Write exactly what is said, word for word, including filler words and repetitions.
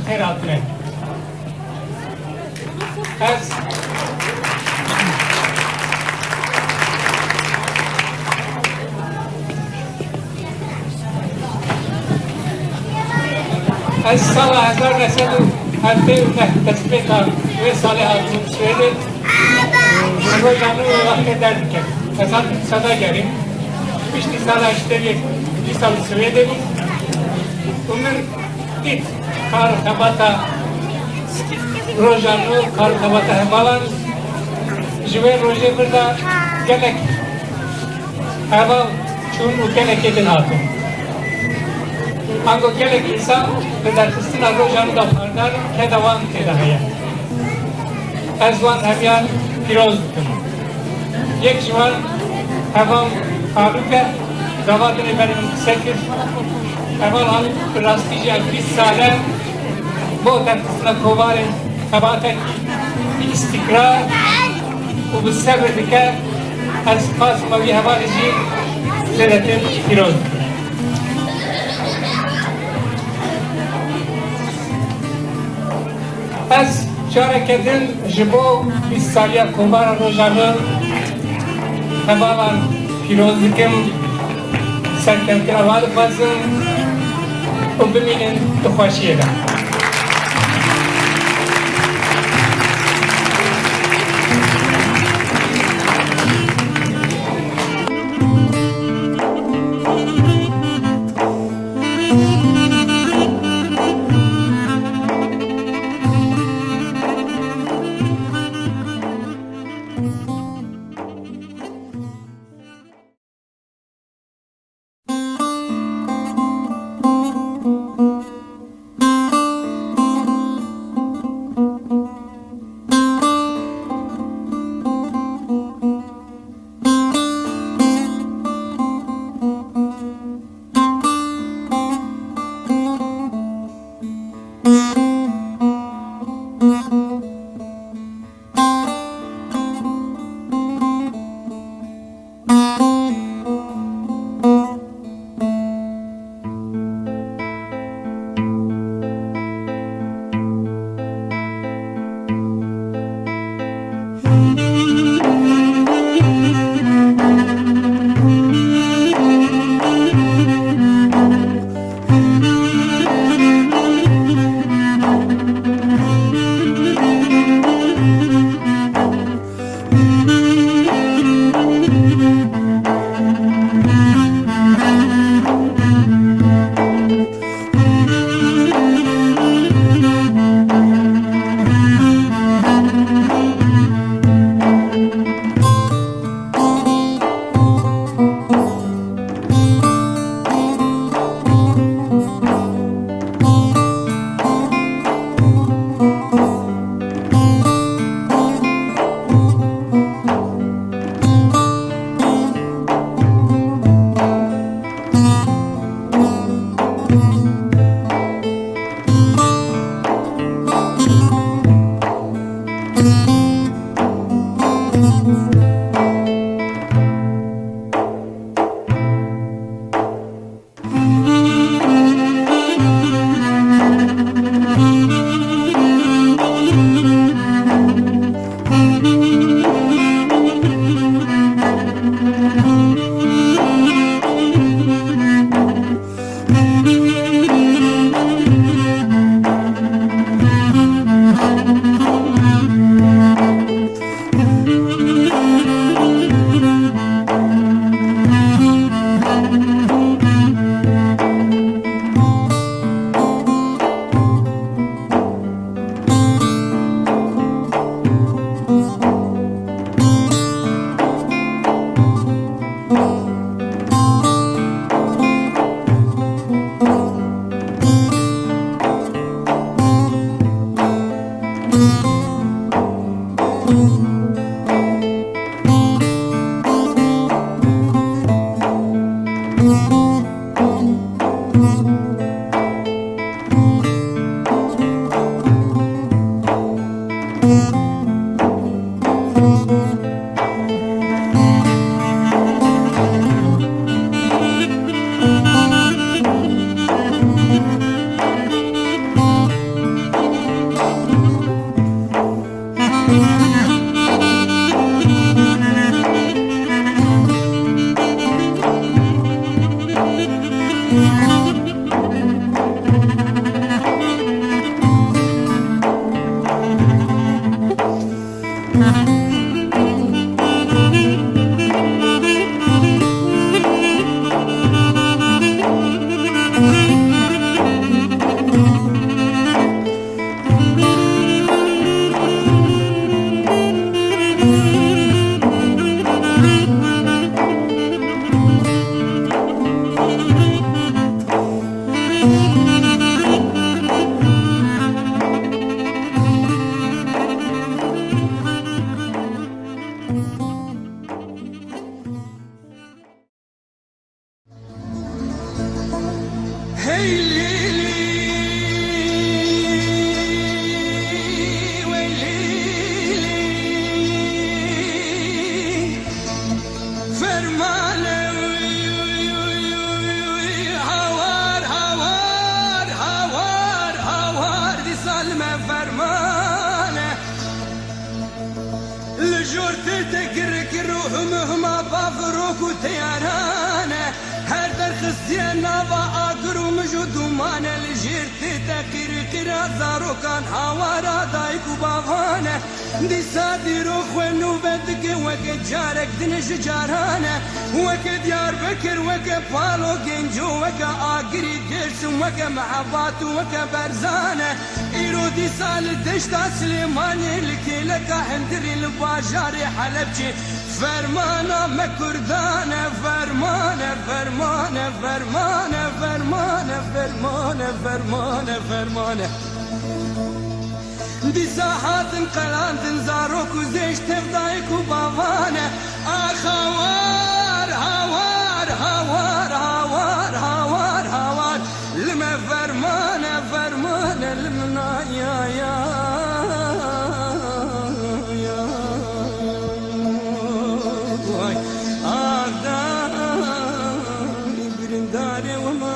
Xêr hatine. Ez, ez sala hezar neh sed û heftê û neh destpêka wê salê hatim Swêdê. Roja nû wextê derdiket. Ez hatim Sadagerê. Piştî sala heştê yek dîsa li Swêdê bûm. Û min dît kar û xebata roja nû, kar û xebata hevalan. Ji wê rojê vir de gelek heval çûn û gelekê din hatin. Ango gelek însan li derxistina roja nû de pardar in, keda wan tê de heye. Ez wan hemiyan pîroz dikim. Yek ji wan heval Farûk e, gava dinê berê min qise kir. Heval Farûk bi rastî jî ev bîst sal e bo derxistina kovarê xebatekî bi îstîkrar û bi sebir dike. Ez qasima wî hevalê jî zêdetir pîroz dikim. Ez careke din ji bo bîst saliya Kovara Rojane hevalan pîroz dikim, serkeftina wan dixwazim û bimînin di xweşiyê de. Li me ferman e. Li jor tê te kir kir û him hima bav rok û teyaran e. Her derxistiye nava agir û mij û dûman e. Li jêr tê te qîr qîra zarokan hawara dayik û bavan e. Dîsa dîrok xwe nû ve dike weke carek din ji caran e. Weke Diyarbekir, weke Palo Genco, weke Agirî Dêrsim, weke Mehebat û weke Berzan e. Îro dîsa li deşta Silêmaniyê, li kêleka Hindirî, li bajarê Helebçê fermana me Kurdan e, ferman e, ferman e, ferman e, ferman e, ferman e, ferman e, ferman e. Dîsa hatin qelandin zarok û zêş tev dayik û bavan e. Ax hawar, hawar, hawar, hawar, hawar, hawar. Li me ferman e, ferman e, li min a ya, ya, ya. Vay, ax da, birindarê we ma.